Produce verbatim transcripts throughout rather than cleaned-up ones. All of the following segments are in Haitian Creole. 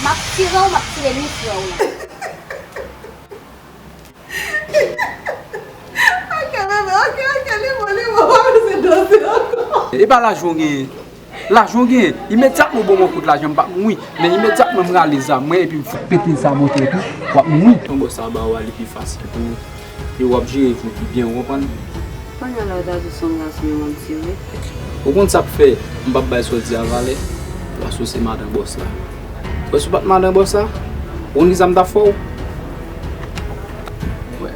M ap tire w, m ap tire ni frè w lan. Ok, bebe, ok, ok, li bon, li bon, pa bezwen danse ankò. E pa lajan w genyen. Lajan w genyen. Imedyatman w ban m yon kout lajan, m p ap mouri. Men imedyatman m rale zam mwen epi m fout pete zam w tou, w ap mouri. Yon bòs sa ba w a, li pi fasil pou ou. E w ap jere vi w pi byen, ou konprann? Kounye a la, w ta di se yon gason yo mwen tire. Ou konn sa k fè m p ap bay sa w di a valè? Paske w se madan bòs la. Paske w pa t madan bòs la, ou konn kisa m t ap fè w? Wè.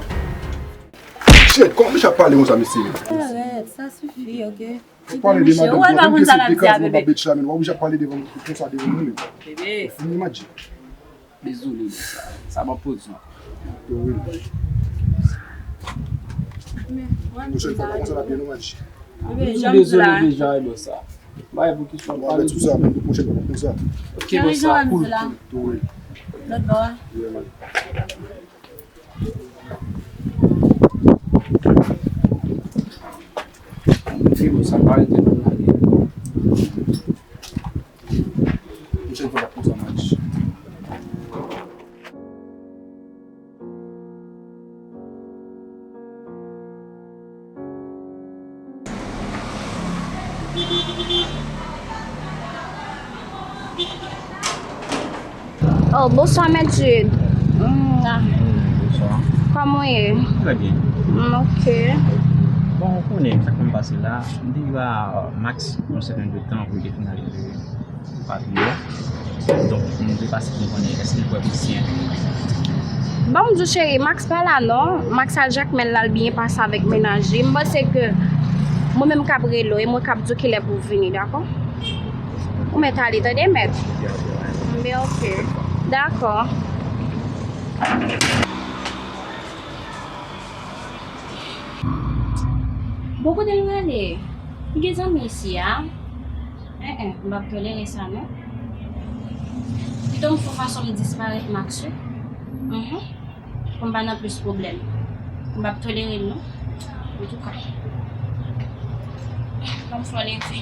Shit, kòman misye ap pale konsa, mesye? Arrête, ça suffit, ok? Ou pale de madanm, ou pa konn sa l ap di a, bebe. Bitch la, men w oblije ap pale devan m konsa devan moun. Bebe. Fini, Madji. Dezole de sa. Sa pa poze. Wi. Pwochèn fwa, pa konsa l ap ye non, Madji. Bebe, janm di la. Dezole deja, e bò sa. Bay pou ki sa. Bon, avèk sou sa, men pou pwochèn fwa, pa konsa. Ok, bò sa, cool. Wi. Lòt bò a. Yeah, man. Mwen te bon, sa pa rete nan lage. Pwochèn fwa, n ap konsa match. Oh, bonswa, Mèt Jude. Mm, ah. Bonswa. Kòman w ye? Trè byen. Mm, ok. Bon, ou konnen sa k fè m pase la. M te rive a Max yon sèten de tan pou l te finalize papye yo. Donk, m te pase pou m konnen èske l kwè misye. Ban m di w, cheri, Max pa la non. Max al Jakmèl la, l byen pase avèk mennaj li. M panse ke mwen menm k ap rele w, e mwen k ap di w kilè pou w vini, dakò? Ou mèt ale, tande, mèt? Mbe, ok. Dakò. Bon, kote l prale? Li gen zanmi isi a? En, en, m p ap tolere sa, non. Pito m fè fason m disparèt, Max, wi. Mhm. Pou m pa nan plis pwoblèm. M p ap tolere l, non. Antouka, ban m fè w leve.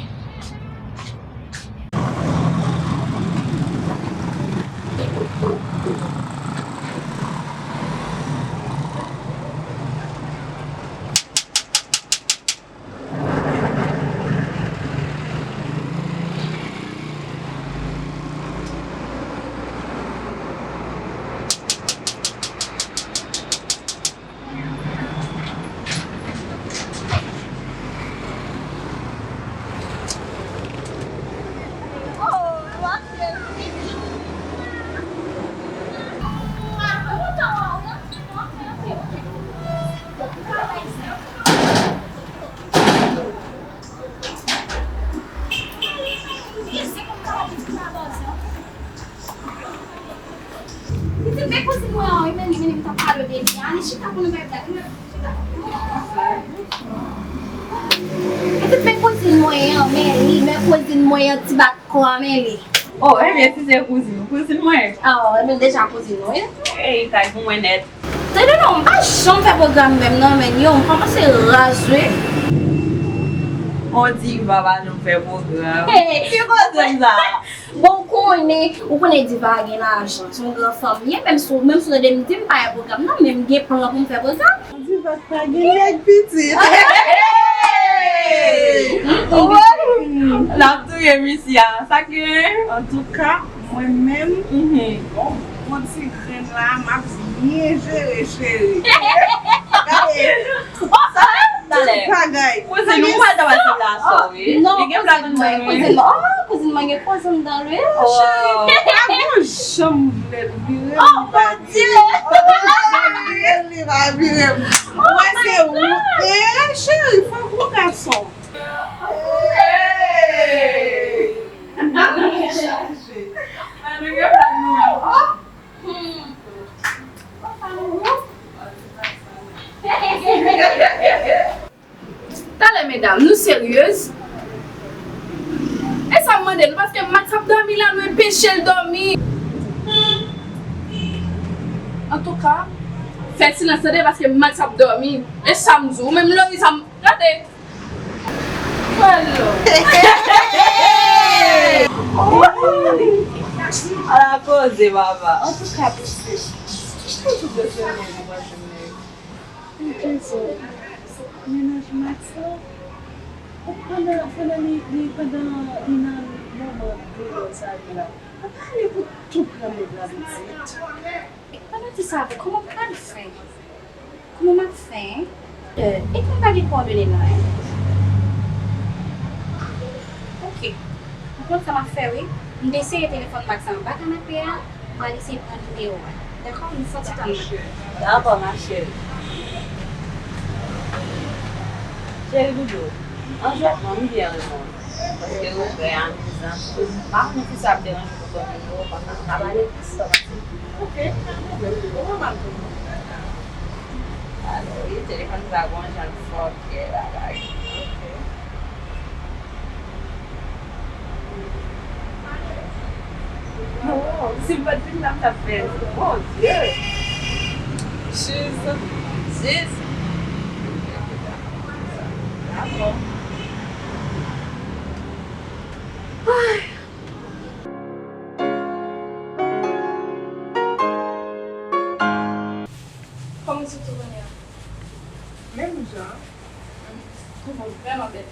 Pitit, men kouzin mwen an, wi, men li, men li, m t ap pale de li a. Ann chita pou nou bay blag. Pitit, men kouzin mwen an, men li, men kouzin mwen an, ti bat kò a, men li. Oh, ebyen, si se kouzin ou, kouzin mwen. Ah, ebyen, deja kouzin ou, wi. Ey, kay pou mwen nèt. Tande non, m pa janm fè pwogram menm non, men yo, m kòmanse raz, wi. On diva pa janm fè pwogram. Hey. Ki koze sa? Bon, ou konnen, ou konnen diva a gen lajan, se yon gran fanm li ye, menm si, menm si w tande m di m pa fè pwogram non, men m gen plan pou m fè pwogram. On diva pa gen nèg pitit. Hey! L ap touye misye a, sa k gen? Antouka, mwen menm, mhm, bon, bon ti grenn la, m ap byen jere, cheri. Gade, sa, tout bagay. Kouzin, nou pral travay sou la, sorry. Non, li gen plat mwen, kouzin mwen. Oh, kouzin mwen gen koze anndan l, wi. Oh, cheri. Pa gon jan m vle l vire m pa vire. Oh, vire l, li pa vire m. Mwen se ou. Eh, cheri, fòk ou gason. Hey! Talè, medam, nou seryez? E sa m mande nou, paske Max ap dòmi la, nou enpeche l dòmi. Antouka, fè silans tande, paske Max ap dòmi. E sa m di w, ou menm Loris, sa m, gade. Hello. Hey! Ala koze, papa. Antouka, mesye, m toujou bezwen nèg, m pa jwenn nèg. Jezi, mennaj Max la. Pandan, pandan li, li, pandan li nan moman doulè sa li la, pa pale pou tout granmoun la pitit. Pandan ti sa vre, kòman m pral fè? Kòman m ap fè? E kòm pa gen kowòdone nan, en? Ok. Ou konn sa m ap fè, wi. M te sere telefòn Max la anba kanape a, m pral eseye pran nimewo a. Dakò? M santi tann mwen. Dakò, ma chérie. Cheri doudou, an jwèt non, m byen renmen w. Paske refren an amizan. M pa konn si sa ap deranje w pou pran nimewo, papa. N a pale plis tan. Ok, pa gen pwoblèm. Ou wè m ap vini. Alò, wi, telefòn sa gon jan l fòkè bagay. Ok. Non, si m pa t vin la, m t ap fè l. Mon Dye! Jezi! Jezi! Dakò. Ay! Kòman w santi w kounye a? Menm jan. Ou vrèman bèl.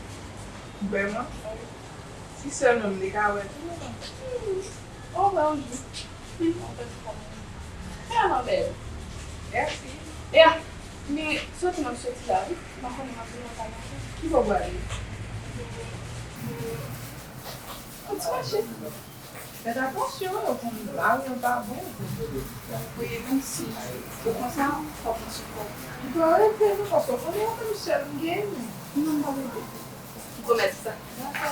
Vrèman? Wi. Si sèlman m te ka wè tou. O, wè w jou. Vrèman bèl. Mèsi. Ya, men soti m ap soti la, wi. M pa konnen m ap vin anba maten. Ki bò w prale? Yon ti mache. Fèt atansyon, yo konn lari an pa bon. Wi, menm si ou konsa, fòk mwen sou kò w. M pa rete non, paske w konnen ou menm sèl m gen. Non, m pa rete. M pwomèt sa.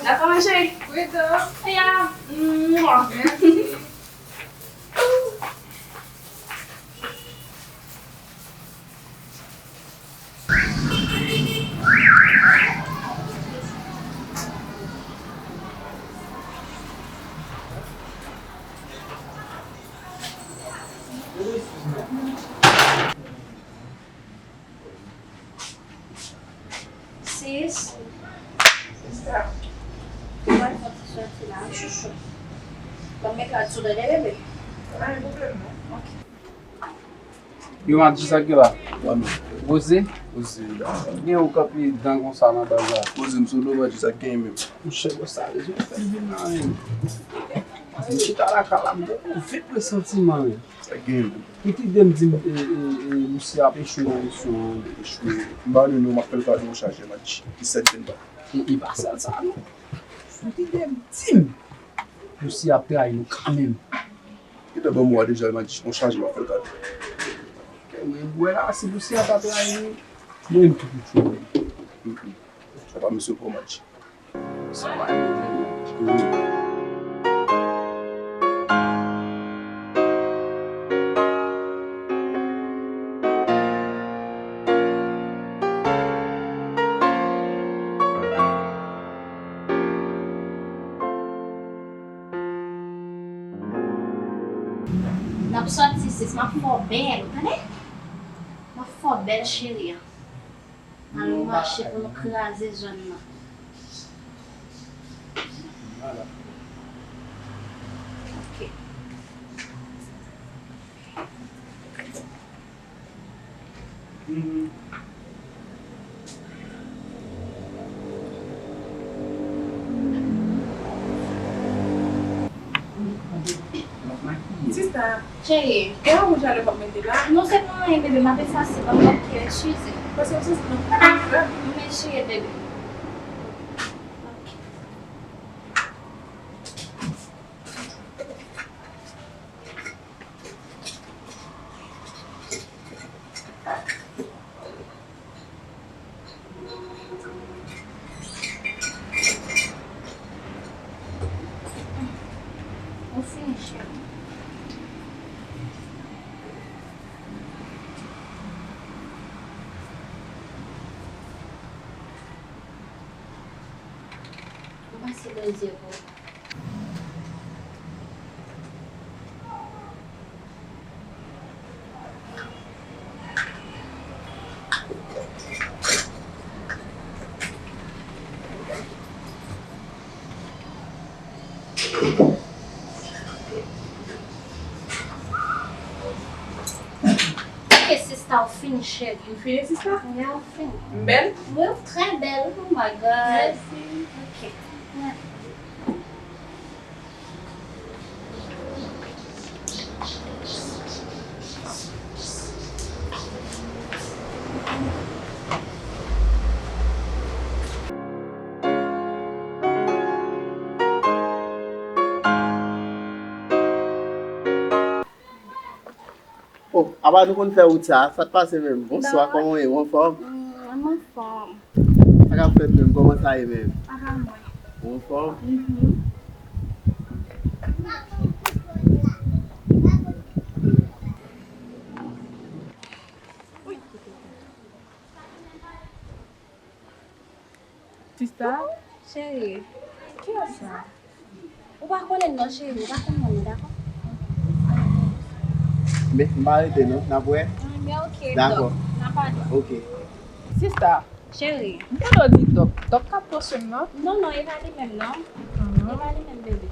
Dakò, ma chérie. Pridan. Ya. Mwa. Mèsi. Sis. Sa. Mwen fè ti soti la, wi, chouchou. Ban m met la sou dode bebe. Pa gen pwoblèm, non. Ok. Yo, Madji, sa k gen la? Poze? Poze. Gen ou kanpe dan konsa nan baz la. Poze, m sou do, Madji, sa k gen menm? Monchè, bò sa, rezon fè m vin la menm. M chita lakay la, m te konn vin presantiman menm. Sa k gen menm? Tout ide m di m, e, e, e, Lucia ap echwe nan misyon an, li echwe. M pa nou non, m ap fè l kado yon chajè, Madji. Ki sèt vin pa. E, e pa sèl sa, non. Tout ide m di m, Lucia ap trayi nou kanmenm. Gentan ban m mwa deja, Madji, yon chajè m ap fè l kado. Kè mwen bwè la, si Lucia ta trayi nou, mwen menm ki pou tchwe. Mm, mm. Sa pa misye pran, Madji. Sa pa yon pwoblèm. Mm. N ap sòti, sis, m ap fè w bèl, ou tande? M ap fè w bèl, cheri. Ann nou mache pou nou kraze zòn nan. Ok. Sista, cheri, e yon wouj a lèv w ap mete la? Non, se pa anyen, bebe, m ap efase, ban m makiye, eskize. Paske m santi nan koup la. M eseye, bebe. Ok. Ou pase bèl zye pou ou. Ou fin, cheri. M fini, sista? Yeah, ou fin. M bèl? Wi, ou trè bèl. Oh my God. Mèsi. Ok. Oh, apa nou konn fè wout sa? Sa t pase menm? Bonswa, kòman w ye? Ou anfòm? Mm, m anfòm. Sa k ap fèt menm? Kòman sa ye menm? Apa mwen. Ou anfòm? Mhm. Sista? Cheri. Kiyès sa? Ou pa konnen l non, cheri. Ou pa konn non, dakò? Men, m pa rete non. N ap wè. Men ok, dakò. Dòk. N a pale. Ok. Sista. Cheri. M tande w di Dòk. Dòk k ap pran swen m nan? Non, non, e pa li menm non. E pa li menm, bebe.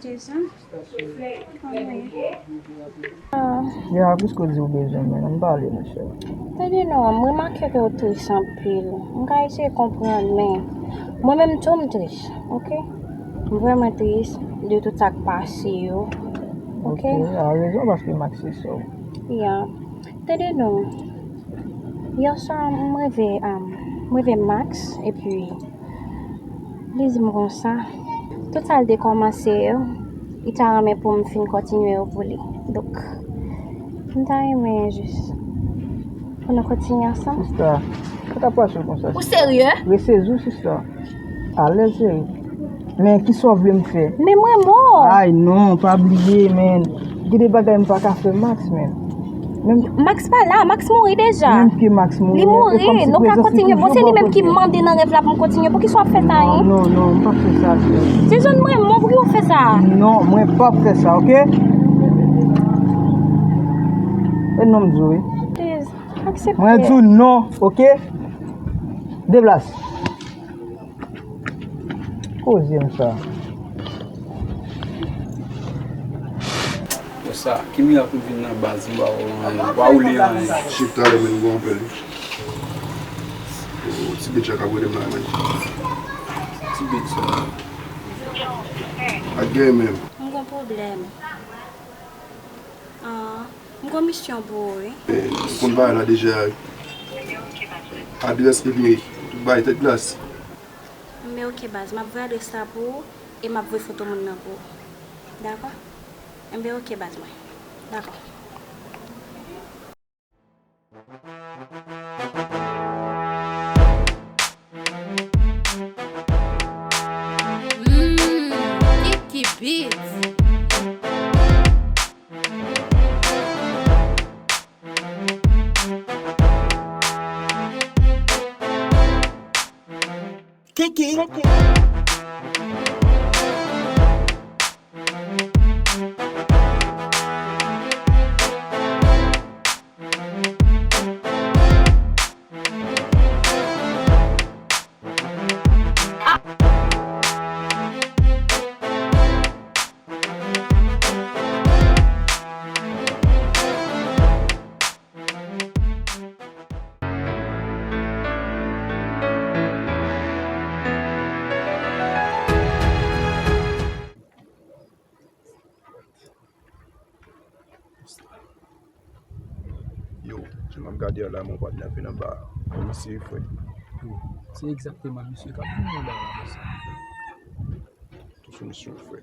Jason, kòman w ye? Ah. Ya, piske w di w bezwen mwen, ann pale, monchè. Tande non, m remake ke w tris anpil. M ka eseye konprann, men mwen menm tou m tris, ok? M vrèman tris de tout sa k pase yo, ok? Ok, a rezon, paske Max se sè w. Ya. Tande non. Yè swa, m reve, um, m reve Max, epi li di m konsa, tout sa l te kòmanse yo, li ta renmen pou m fin kontinye yo pou li. Donk, m ta renmen jis pou nou kontinye ansanm. Sista, sa k ap pase w konsa? Ou serye? Resezi w, sista. Alèz, cheri. Men kisa w vle m fè? Men mwen mò. Ay, non, pa bliye, men. Gen de bagay m pa ka fè Max, men. Men Max pa la, Max mouri deja. Menm ke Max mouri, li mouri, nou ka kontinye. Bon, se li menm ki mande nan rèv la pou m kontinye. Poukisa w ap fè sa, hein? Non, non, non, m p ap fè sa, cheri. Jason, mwen mò, poukisa w fè sa? Non, mwen p ap fè sa, ok? E non m di w, wi. Please, aksepte. Mwen di w non, ok? Deplase. Koze m sa. Yo sa, ki mirak ou vin nan baz m pa wè w anyen, ou pa woule anyen. Chif talè men gwo anpil wi. O, ti bèt sa k ap rele m la men. Ti bèt sa. Ak gen menm. M gon pwoblèm. Ah, m gon misyon pou ou wi. Eh, ou konn bagay la deja wi. Adrès epi tout bagay tèt glas. Enben ok baz, m ap voye adrès la pou ou e m ap voye foto moun nan pou ou. Dakò? Enben ok baz mwen. Dakò. Mm, Kiki Beats. Kiki. Yo, jan m ap gade a la, mon patnè vin anba a. Kòman se frè? Yo, se egzakteman misye k ap vini anba a la konsa. Tou sou misyon frè.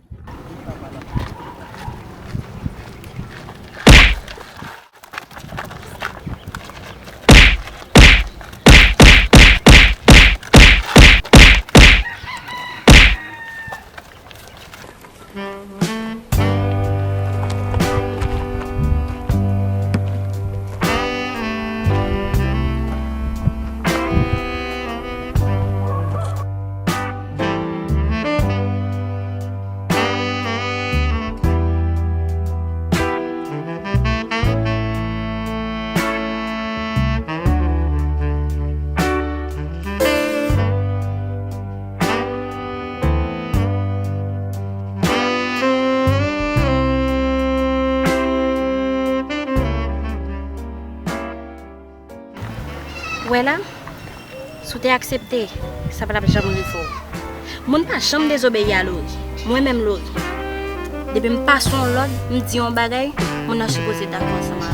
Wè la, si w te aksepte, sa pa t ap janm rive w. Moun pa janm dezobeyi a Lori. Mwen menm Lori, depi m pase yon lòd, m di yon bagay, moun nan sipoze dakò ansanm